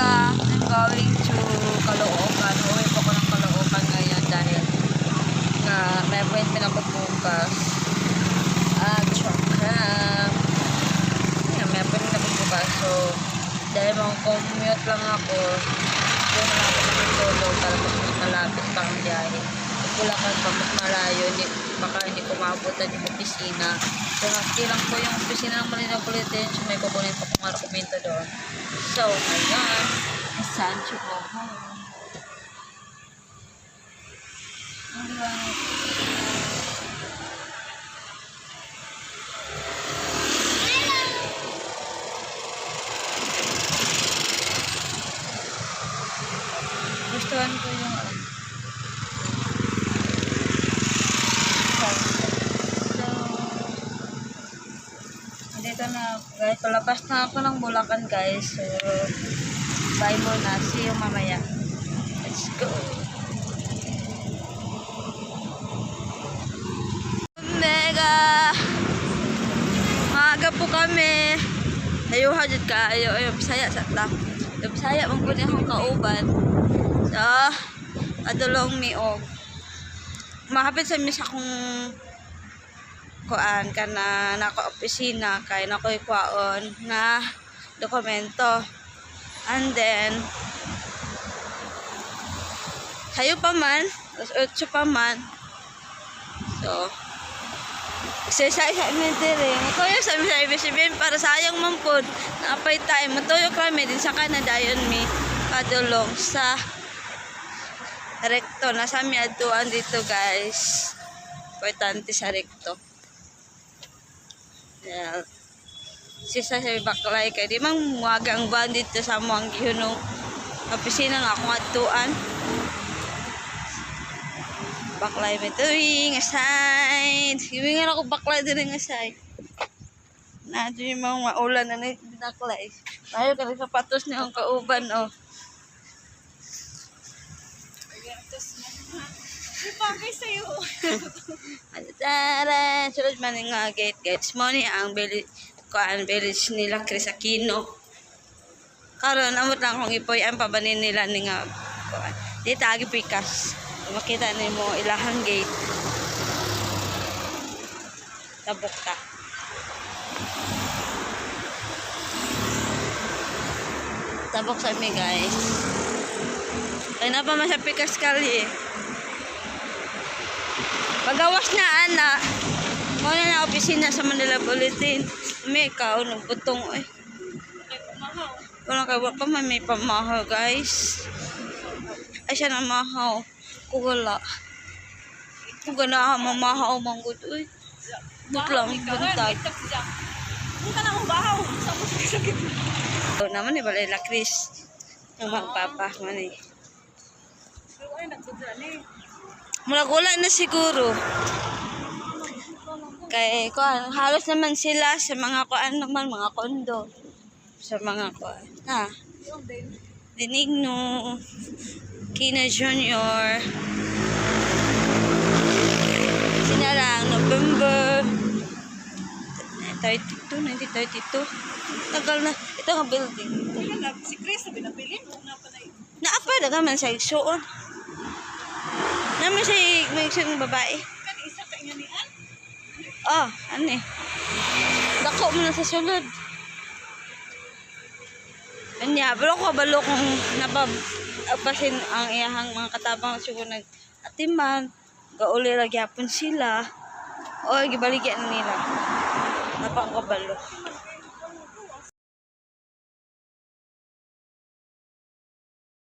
Umaga. I'm going to Caloocan. Uuwi po ako ng Caloocan ngayon dahil nga may appointment ako bukas. At saka, yeah, may appointment ako bukas. So, dahil mga commute lang ako, doon na lang ako matutulog para mas malapit pa ang biyahe. Kung Bulacan pa, mas malayo, hindi, baka hindi ko maabutan yung opisina. So, hati lang po yung opisina ng Manila Bulletin. So, may kukunin pa akong mga dokumento doon. So, ngayon, it's time to go home. Alright. Gustuhan ko yung ano. So, dito na ako, guys. Palabas na ako ng Bulacan, guys. So, bye muna. See you mamaya. Let's go. Mega! Maaga po kami. Ayuha jud kaayo. Ayo, Bisaya sa ta. Bisaya man pud akong kauban. So, adulong mi og mahapit sa mi sa akong kuan kana nako opisina kay nakoy kuaon na dokumento. And then sayo pa man, alas 8 pa man. So, exercise sa amin dire. Kuya sa amin sa ibig sabihin para sayang man pod. Naapay tayo matuyo kami din sa Canada dayon mi padulong sa recto. Nasa mi adtuan dito, guys. Importante sa recto. Yeah. Sisa sa baklay kay di man muaga ang van dito sa among gihunong opisina nga akong adtuan. Baklay may tuwing aside. Giwingan ako baklay diri nga side. Na yung mga maulan na na binaklay. Tayo kay sapatos ni ang kauban oh. May bagay sa'yo. Tara, sulod man nga gate guys. Mo ni ang village kuan village nila Chris Aquino. Karon amot lang kung ipoy ang pabanin nila ni nga kuan. Di tagi pikas. Makita nimo ilahang gate. Tabok ta. Tabok sa mi, guys. Kaya na pa man sa pikas kali eh. Pagawas na ana, mo na na opisina sa Manila Bulletin. May kaon og butong eh. Kay pumahaw. Wala kay wa pa man may pamahaw, guys. Ay siya na mahaw. Kung wala. Kung ganahan mamahaw manggod uy. Butlang buntag. Kung ka na mong bahaw. Sa mo sakit. So, naman eh balay la Chris. Ang magpapa man eh. Pero ay nagsudra ni. Murag wala na siguro. Kay kuan, halos naman sila sa mga kuan naman, mga kondo. Sa mga kuan. Ha. Yung din. Benigno, Kina Junior, sina lang, November 32, 1932. Tagal na. Ito ang building. Kaya lang, si Chris na binabilin. Huwag na pa na yun. Naapa na man sa igsuon. Naman siya may igsuon ng babae. Kani isa ka nga ni Ann. Oh, ano eh. Dako mo na sa sulod. Anya, pero ako kabalo kung napapasin ang iyahang mga katabang siguro nag atiman, gauli ra gyapon sila. O gibaligya na nila. Napakabalo.